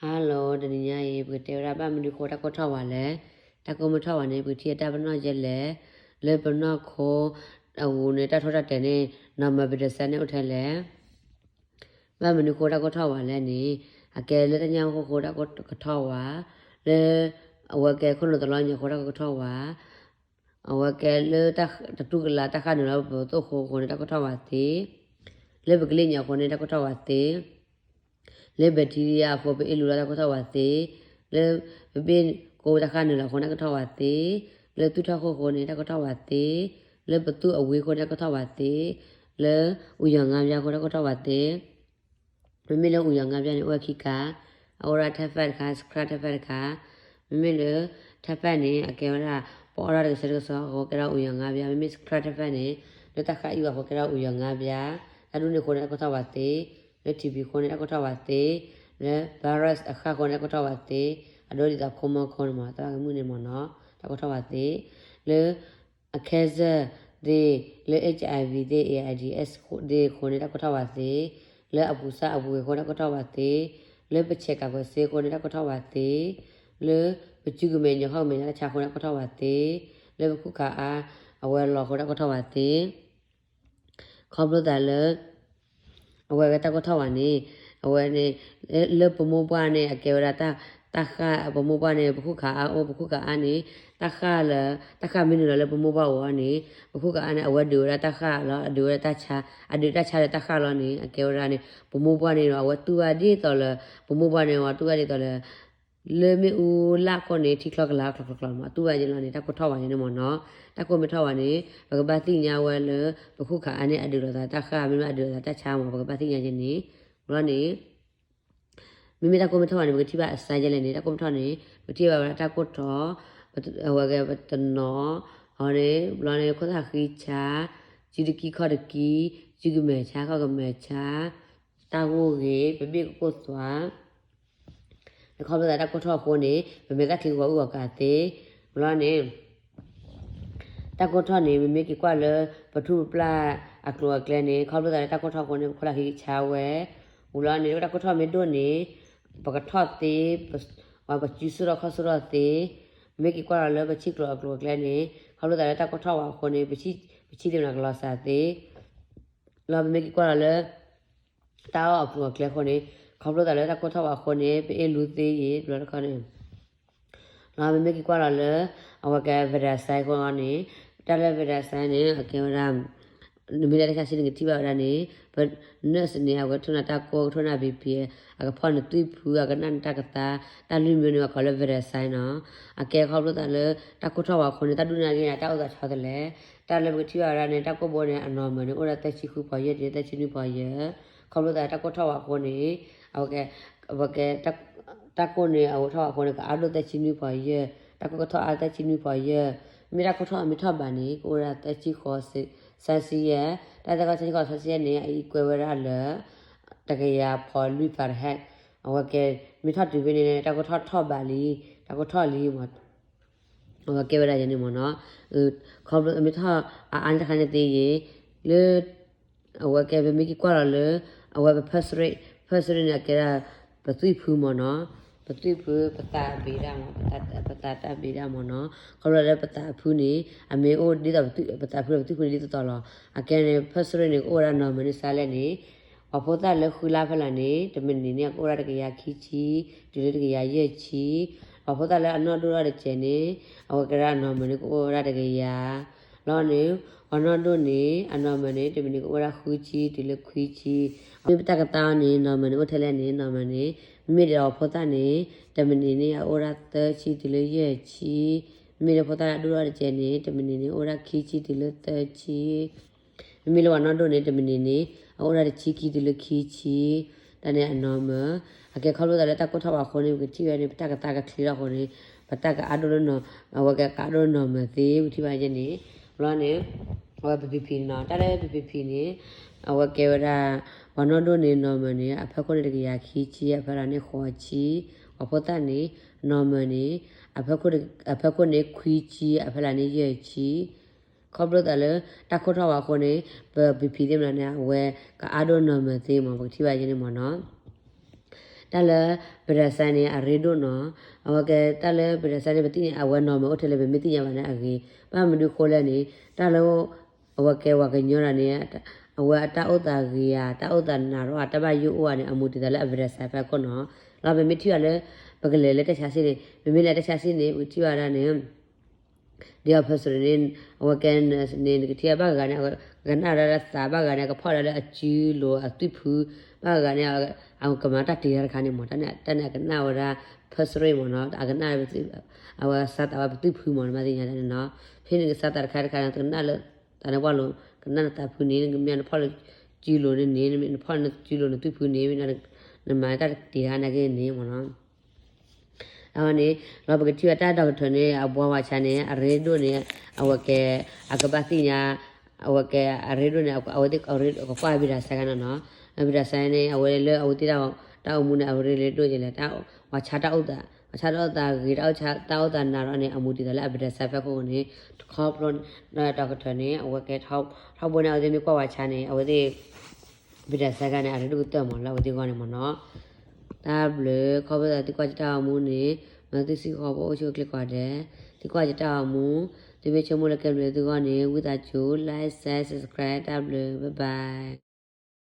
Hello, တနံၤညါအံၤ ပကတဲဝဲဒၣ်ဘၣ်မနုၤဃိတၢ်ကိၢ်ထီၣ်ဝဲလဲၣ်, တၢ်ကိၢ်မ့ၢ်ထီၣ်ဝဲန့ၣ် ပကထံၣ်အတၢ်ပနီၣ်ယဲလဲၣ်, လၢပနီၢ်ခိအပူၤန့ၣ် တၢ်ထီၣ်တၢ်တဲာ်န့ၣ် နီၢ်မၢၢ်ပဒစဲန့ၣ်အိၣ်ထဲလဲၣ်. ဘၣ်မနုၤဃိတၢ်ကိၢ်ထီၣ်ဝဲလဲၣ်န့ၣ်, အကဲလၢတၢ်ညၣ်အဃိတၢ်ကိၢ်ကထီၣ်ဝဲ, လၢအဝဲကဲခိၣ်နူာ်တလီၢ်ညါအဃိတၢ်ကိၢ်ကထီၣ်ဝဲ, အဝဲကဲလၢတတူၢ်ကလာ်တၢ်ဃၣ်နုာ်လီၤပသိၣ်ဃိအဃိန့ၣ် တၢ်ကိၢ်ထီၣ်ဝဲသ့, လၢပကလ့ၣ်ညါအဃိန့ၣ် တၢ်ကိၢ်ထီၣ်ဝဲသ့, လၢ bacteria အဃိပအ့ၣ်လူလီၤ တၢ်ကိၢ်ထီၣ်ဝဲသ့, လၢပဘ့ၣ်ကိတၢ်ဃၣ်နုာ်လီၤအဃိန့ၣ် တၢ်ကိၢ်ထီၣ်ဝဲသ့, လၢသူၣ်ထီၣ်ခိၣ်အဃိန့ၣ် တၢ်ကိၢ်ထီၣ်ဝဲသ့, လၢပသူၣ်အဝ့အဃိန့ၣ် တၢ်ကိၢ်ထီၣ်ဝဲသ့, လၢအူယီၤငါးပြားအဃိ တၢ်ကိၢ်ထီၣ်ဝဲသ့. မ့မ့ၢ်လၢအူယီၤငါးပြားန့ၣ် အိၣ်ဝဲခံခါ, အအိၣ်ဒၣ် typhoid တခါ, scrub typhoid တခါ. မ့မ့ၢ်လၢ typhoid န့ၣ် အကဲဝဲဒၣ် ပအီၣ်ဒၣ်တကဆှဲတကဆှီအဃိ ကဲဒၣ်အူယီၤငါးပြား, မ့မ့ၢ် scrub typhoid န့ၣ် လၢတၢ်ဃၣ်အံၣ်ဘၣ်အဃိ ကဲဒၣ်အူယီၤငါးပြား, တၢ်ဒိၣ်န့ၢ်အဃိန့ၣ် တၢ်ကိၢ်ထီၣ်ဝဲသ့, လၢ T B အဃိန့ၣ် တၢ်ကိၢ်ထီၣ်ဝဲသ့, လၢ virus အဃၣ်အဃိန့ၣ် တၢ်ကိၢ်ထီၣ်ဝဲသ့, အဒိဒ်သိး ခိၣ်မီၢ်ခိၣ်န့ၣ်မ့ၢ် တၢ်ဘၣ်ကမုၣ်န့ၣ်မ့ၢ်နီၤ, တၢ်ကိၢ်ထီၣ်ဝဲသ့, လၢ အ cancer သ့, လၢ HIV သ့, AIDS သ့အဃိန့ၣ် တၢ်ကိၢ်ထီၣ်ဝဲသ့, လၢအပူၤစၢ်အပူၤဂ့ၤအဃိန့ၣ် တၢ်ကိၢ်ထီၣ်ဝဲသ့, လၢပဆဲးကးကွဲးစ့အဃိန့ၣ် တၢ်ကိၢ်ထီၣ်ဝဲသ့, လၢပစုကမဲာ်ညါခီၣ်ကမဲာ်ညါတၢ်ဆါအဃိန့ၣ် တၢ်ကိၢ်ထီၣ်ဝဲသ့, လၢပခူၣ်ခးအါအဝဲလီၤအဃိ တၢ်ကိၢ်ထီၣ်ဝဲသ့. ခီဖျိသးလၢ အဝဲကဲတၢ်ကိၢ်ထီၣ်ဝဲန့ၣ်, အဝဲန့ၣ် လၢပမိၢ်ပှၢ်န့ၣ် အကဲဝဲဒၣ်တၢ်ဃၣ်, ပမိၢ်ပှၢ်န့ၣ် ပခူၣ်ခးအါအိၣ်, ပခူၣ်ခးအါန့ၣ် တၢ်ဃၣ်လၢ, တၢ်ဃၣ်မ့ၢ်နုာ်လီၤလၢပမိၢ်ပှၢ်အအိၣ်န့ၣ် ပခူၣ်ခးအါန့ၣ် အဝဲဒုးဝဲဒၣ်တၢ်ဃၣ်လီၤ, အဒုးဝဲဒၣ်တၢ်ဆါ, အဒုးတၢ်ဆါဒီးတၢ်ဃၣ်လီၤန့ၣ် အကဲဝဲဒၣ်န့ၣ် ပမိၢ်ပှၢ်န့ၣ်ဒီး အဝဲတူၢ်ဘၣ်ဒ်သိးလၢ, ပမိၢ်ပှၢ်န့ၣ် အဝဲတူၢ်ဘၣ်ဒ်သိးလၢ လၢမ့ၣ်အူလၢ်ခိၣ်န့ၣ် ထံချီကလာ်ချီချီချီမး တူၢ်ဘၣ်ယဲလီၤန့ၣ် တၢ်ကိၢ်ထီၣ်ဝဲန့ၣ်မ့ၢ်နီၤ. တၢ်ကိၢ်မ့ၢ်ထီၣ်ဝဲန့ၣ် ပကဘၣ်သ့ၣ်ညါဝဲလၢ ပခူၣ်ခးအါန့ၣ် အဒုးလိာ်သးတၢ်ဃၣ် မ့တမ့ၢ်အဒုးလိာ်သးတၢ်ဆါမး ပကဘၣ်သ့ၣ်ညါယဲန့ၣ်. ဘျီန့ၣ် မ့မ့ၢ်တၢ်ကိၢ်မ့ၢ်ထီၣ်ဝဲန့ၣ် ပကထံၣ်ဘၣ်အစါယဲလဲၣ်န့ၣ် တၢ်ကိၢ်မ့ၢ်ထီၣ်န့ၣ် ပထံၣ်ဘၣ်ဝဲဒၣ်တၢ်ကိၢ်ထီၣ်, အဝဲကဲပတနီၤ, အန့ၣ် ဘျီန့ၣ် ခိၣ်သၣ်ဃံဆါ, စုတကံခီၣ်တကံ, စုကမဲာ်ဆါ ခီၣ်ကမဲာ်ဆါ, တၢ်ဂိၢ်ဂ့ၤ ပဘ့ၣ်ကကိၢ်သွါ ခီဖျိသးတၢ်ကိၢ်ထီၣ်အဃိန့ၣ် ပမဲာ်သၣ်ချံကဝီၤအုၣ်အီၤကးသ့. ဘျီန့ၣ် တၢ်ကိၢ်ထီၣ်န့ၣ် မ့မ့ၢ်က့ၤကွၢ်လၢ ပထူၣ်ပပျၢ်အကျိၤအကျဲန့ၣ် ခီဖျိသးလၢတၢ်ကိၢ်ထီၣ်အဃိန့ၣ် ပခိၣ်သၣ်ဃံဆါဝဲ. ဝံၤလီၤန့ၣ် တၢ်ကိၢ်ထီၣ်မ့ၢ်ဒိၣ်န့ၣ် ပကထီၣ်သ့, ပစုစိၣ်ထီၣ်ခီၣ်စိၣ်ထီၣ်သ့. မ့မ့ၢ်က့ၤကွၢ်လီၤလၢပဆံၣ်ကျိၤအကျိၤအကျဲန့ၣ် ခီဖျိသးလၢတၢ်ကိၢ်ထီၣ်ဝဲအဃိန့ၣ် ပဆံၣ်လ့မနၤကလီၤစှၤသ့. လီၤမ့မ့ၢ်က့ၤကွၢ်လီၤလၢ တၢ်အီၣ်အကျိၤအကျဲအဃိန့ၣ် ခီဖျိသးလၢတၢ်ကိၢ်ထီၣ်ဝဲအဃိန့ၣ် ပအ့ၣ်လူသ့ယံၤ ဘျီတခီန့ၣ် လီၤမ့မ့ၢ်က့ၤကွၢ်လီၤလၢ အဝဲကဲ vital sign အဃိန့ၣ် တၢ်လၢ vital sign န့ၣ် အကဲဝဲဒၣ် နမ့ၢ်လဲၤတၢ်ဆါဆံးန့ၣ် ကထံၣ်ဘၣ်ဝဲဒၣ်န့ၣ် ပ nurse န့ၣ် အဝဲကထိၣ်နၤတၢ်ကိၢ် ကထိၣ်နၤ BP အကဖီၣ်နသွံၣ်ဖု အကနၣ်နတၢ်ကသါ တၢ်လွံၢ်မံၤန့ၣ် ပကိးလၢ vital sign နီၤ. အကဲခီဖျိသးလၢ တၢ်ကိၢ်ထီၣ်ဝဲအဃိန့ၣ် တၢ်ဒိၣ်န့ၢ်ဂ့ၤန့ၣ် တၢ်အိၣ်သးဆီတလဲ တၢ်လၢပကထံၣ်ဘၣ်ဝဲဒၣ်န့ၣ် တၢ်ကိၢ်ဘိန့ၣ် အ normal န့ၣ် အိၣ်ဒၣ်သၢဆံဃုဖီယဲၢ်တုၤလၢသၢဆံနွံဖီယဲၢ်. ခီဖျိသးတၢ်ကိၢ်ထီၣ်ဝဲအဃိန့ၣ် အဝဲကဲ အဝဲကဲ တၢ်ကိၢ်န့ၣ် အဝဲထီၣ်ဝဲအဃိန့ၣ် ကအါဒိၣ်သၢဆံနွံဖီယဲၢ်, တၢ်ကိၢ်ကထီၣ်အါသၢဆံနွံဖီယဲၢ်. မ့ၢ်တၢ်ကိၢ်ထီၣ်အမ့ၢ်ထီၣ်ဘးန့ၣ် ကအိၣ်ဝဲဒၣ်သၢဆံဃိး celsius, တၢ်သၢဆံဃိး celsius န့ၣ် အအံၤကွဲးဝဲဒၣ်လၢ တကယၤဖီလွံၢ် Fahrenheit. အဝဲကဲ မ့ၢ်ထီၣ်တုၤဖဲန့ၣ် တၢ်ကိၢ်ထီၣ်ထီၣ်ဘးလံ, တၢ်ကိၢ်ထီၣ်လံမး အဝဲကဲဝဲဒၣ်ယဲန့ၣ်မ့ၢ်နီၤ. ခီဖျိမ့ၢ်ထီၣ်အါအါန့ၣ်တခါန့ၣ်သ့ယ့ၤ လၢ အဝဲကဲပမ့ၢ်က့ၤကွၢ်လီၤလၢ အဝဲပ pulse rate, pulse rate န့ၣ် အကဲဒၣ် ပသွံၣ်ဖုမ့ၢ်နီၤ. ပသွံၣ်ဖု ပသးဘ့ၣ်ဒၣ်မး, ပသးတၢ်ဘ့ၣ်ဒၣ်မ့ၢ်နီၤ. ခီဖျိလၢပသးဖုန့ၣ် အမ့ၢ်အိၣ်ဒ်သိး ပသးဖုဒီးပသွံၣ်ဖုန့ၣ်ဒ်သိးသိးလီၤ. အကဲန့ၣ် pulse rate န့ၣ် ကအိၣ်ဝဲဒၣ် normal န့ၣ်စါလဲၣ်န့ၣ် ပှၤဖိသၣ်လၢဃုလါဖဲလၢ်န့ၣ် တမံးနံးန့ၣ် အကအိၣ်ဝဲဒၣ်တကယၤခံဆံ တုၤလၢတကယၤယဲၢ်ဆံ. ပှၤဖိသၣ်လၢအနီၢ်ဒိၣ်ထီၣ်တစဲးန့ၣ် အဝဲကဲဒၣ်အ normal န့ၣ် ကအိၣ်ဝဲဒၣ်တကယၤ. လီၤန့ၣ် ပှၤနီၢ်ဒိၣ်န့ၣ် အ normal န့ၣ် တမံးနံးန့ၣ် ကအိၣ်ဝဲဒၣ်ဃုဆံတုၤလၢခွံဆံ. မ့ၢ်ပတၢ်ကသါအီၤန့ၣ် normal န့ၣ် အိၣ်ထဲလဲၣ်န့ၣ် normal န့ၣ် မ့မ့ၢ်ဒီးပှၤဖိသၣ်န့ၣ် တမံးနံးန့ၣ် အအိၣ်ဒၣ်သၢဆံတုၤလၢယဲၢ်ဆံ. မ့မ့ၢ်လၢဖိသၣ်ဒိၣ်ထီၣ်တစဲးန့ၣ် တမံးနံးန့ၣ် အိၣ်ဒၣ်ခံဆံတုၤလၢသၢဆံ. မ့မ့ၢ်လၢပှၤနီၢ်ဒိၣ်န့ၣ် တမံးနံးန့ၣ် အအိၣ်ဒၣ်တဆံခံတုၤလၢခံဆံ. တၢ်န့ၣ်အ normal. အကဲခီဖျိသးလၢတၢ်ကိၢ်ထီၣ်ဝဲအဃိန့ၣ် ပကထံၣ်ဝဲန့ၣ် ပတၢ်ကသါကချ့ထီၣ်အဃိန့ၣ် ပတၢ်ကအါဒိၣ်လၢ အဝဲကကအါဒိၣ်လၢ normal သ့ ပထံၣ်ဘၣ်ယဲန့ၣ်. ဘျီန့ၣ် အဝဲပ BP နီၤ, တၢ်လၢပ BP န့ၣ် အဝဲကဲဝဲဒၣ် ပှၤနီၢ်ဒိၣ်န့ၣ် normal န့ၣ် အဖီခိၣ်န့ၣ်တကယၤခံဆံ အဖီလာ်န့ၣ်ဃိးဆံ. ပှၤဖိသၣ်န့ၣ် normal န့ၣ် အဖီခိၣ်န့ၣ်ခွံဆံ အဖီလာ်န့ၣ်ယဲၢ်ဆံ. ခီဖျိသးလၢတၢ်ကိၢ်ထီၣ်ဝဲအဃိန့ၣ် ပ BP သ့ၣ်မနုၤန့ၣ် အဝဲကအါဒိၣ် normal သ့မး ပကထံၣ်ဘၣ်ယဲန့ၣ်မ့ၢ်နီၤ. တၢ်လၢ ပဒးစဲန့ၣ် အရ့ဒိၣ်နီၤ, အဝဲကဲတၢ်လၢပဒးစဲန့ၣ် ပသ့ၣ်ညါ အဝဲနီၤမဲာ်အိၣ်ထဲလဲၣ် ပမ့ၢ်သ့ၣ်ညါဘၣ်န့ၣ်အဂ့ၤ, ဘၣ်မနုၤဃိလဲၣ်န့ၣ် တၢ်လၢ အဝဲကဲပှၤကညီတဂၤန့ၣ် အဝဲအတၢ်အိၣ်သးဂ့ၤဧါ, တၢ်အိၣ်သးနးရီဧါ, တၢ်ဘၣ်ယိၣ်အိၣ်ဧါန့ၣ် အမူဒ်သိးလၢအပဒးစဲဖဲခိၣ်နီၤ. လီၤပမ့ၢ်ထံၣ်ဘၣ်လၢ ပကလဲၤလၢတၢ်ဆါစ့န့ၣ် ပမ့ၢ်လဲၤတၢ်ဆါစ့န့ၣ် ပကထံၣ်ဘၣ်ဒၣ်န့ၣ် ဒီးအ person န့ၣ် အဝဲကဲ nurse န့ၣ် နကထံၣ်ဘၣ်ဂၤန့ၣ် ကနၣ်ဒၣ်လၢသးဘၣ်ဂၤန့ၣ် ကဖီၣ်ဒၣ်လၢအစုလိၤအသွံၣ်ဖု, ဘၣ်ဂၤန့ၣ် အကမၤတၢ်တ့ၤတၢ်တခါန့ၣ်မ့ၢ် တၢ်န့ၣ်အကနၣ်ဝဲဒၣ် person မ့ၢ်နီၤ, အကနၣ် အဝဲစးသးဝဲပသွံၣ်ဖုမ့ၢ် နမ့ၢ်သ့ၣ်ညါတၢ်န့ၣ်နီၤ, ဖဲန့ၣ်ကစးသးတခါတခါန့ၣ် ကနၣ်လၢ သးန့ၣ်ပှၢ်လိၤ ကနၣ်နသးဖုန့ၣ် နကမ့ၢ်နဖီၣ်လၢစုလိၤန့ၣ်န့ၣ် နမ့ၢ်နဖီၣ်လၢစုလိၤနသွံၣ်ဖုန့ၣ် နမၤတၢ်တ့ၤတၢ်နာ်က့န့ၣ်မ့ၢ်နီၤ. အဝဲန့ၣ် လီၤပကထံၣ်ဘၣ်တၢ် doctor န့ၣ် အဘှါဝၤဆါန့ၣ် အရ့ဒိၣ်န့ၣ် အဝဲကဲ အကဘၣ်သ့ၣ်ညါ အဝဲကဲအရ့ဒိၣ်န့ၣ် အဝဲသ့ၣ်ကကွၢ်ပဒးစဲခါနီၤနီၤ, ပဒးစဲန့ၣ် အဝဲလၢအဝဲသ့ၣ်တၢ်အိၣ်မူန့ၣ် အရ့ဒိၣ်ကလဲၣ် တၢ်ဝၤဆါတၢ်အိၣ်သး ဝၤဆါတၢ်အိၣ်သးဂ့ၤ တၢ်အိၣ်သးနးဒီးန့ၣ် အမူဒ်သိးလၢအပဒးစဲဖဲခိၣ်န့ၣ် တခီဖျိ doctor န့ၣ် အဝဲကဲ ထီဘိန့ၣ် အဝဲသ့ၣ်မ့ၢ်ကွၢ်ဝၤဆါန့ၣ် အဝဲသ့ၣ် ပဒးစဲခါန့ၣ် အရ့ဒိၣ်ကတၢၢ်မ့ၢ်လၢအဝဲသ့ၣ်ဂီၢ်န့ၣ်မ့ၢ်နီၤ. တၢ်ဘျုး ခီဖျိသးသုကွၢ်က့ၤတၢ်ဂီၤမူန့ၣ် မၤသုစ့ၢ်ကီး ပအိၣ်ဆူၣ်အိၣ်ချ့ကိးဂၤဒဲး, သုကွၢ်က့ၤတၢ်ဂီၤမူ သုမ့ၢ်ဆိကမိၣ်လၢကဲဘျုးသုဂီၢ်န့ၣ် ဝံသးစူၤ like share subscribe တၢ်ဘျုး bye bye.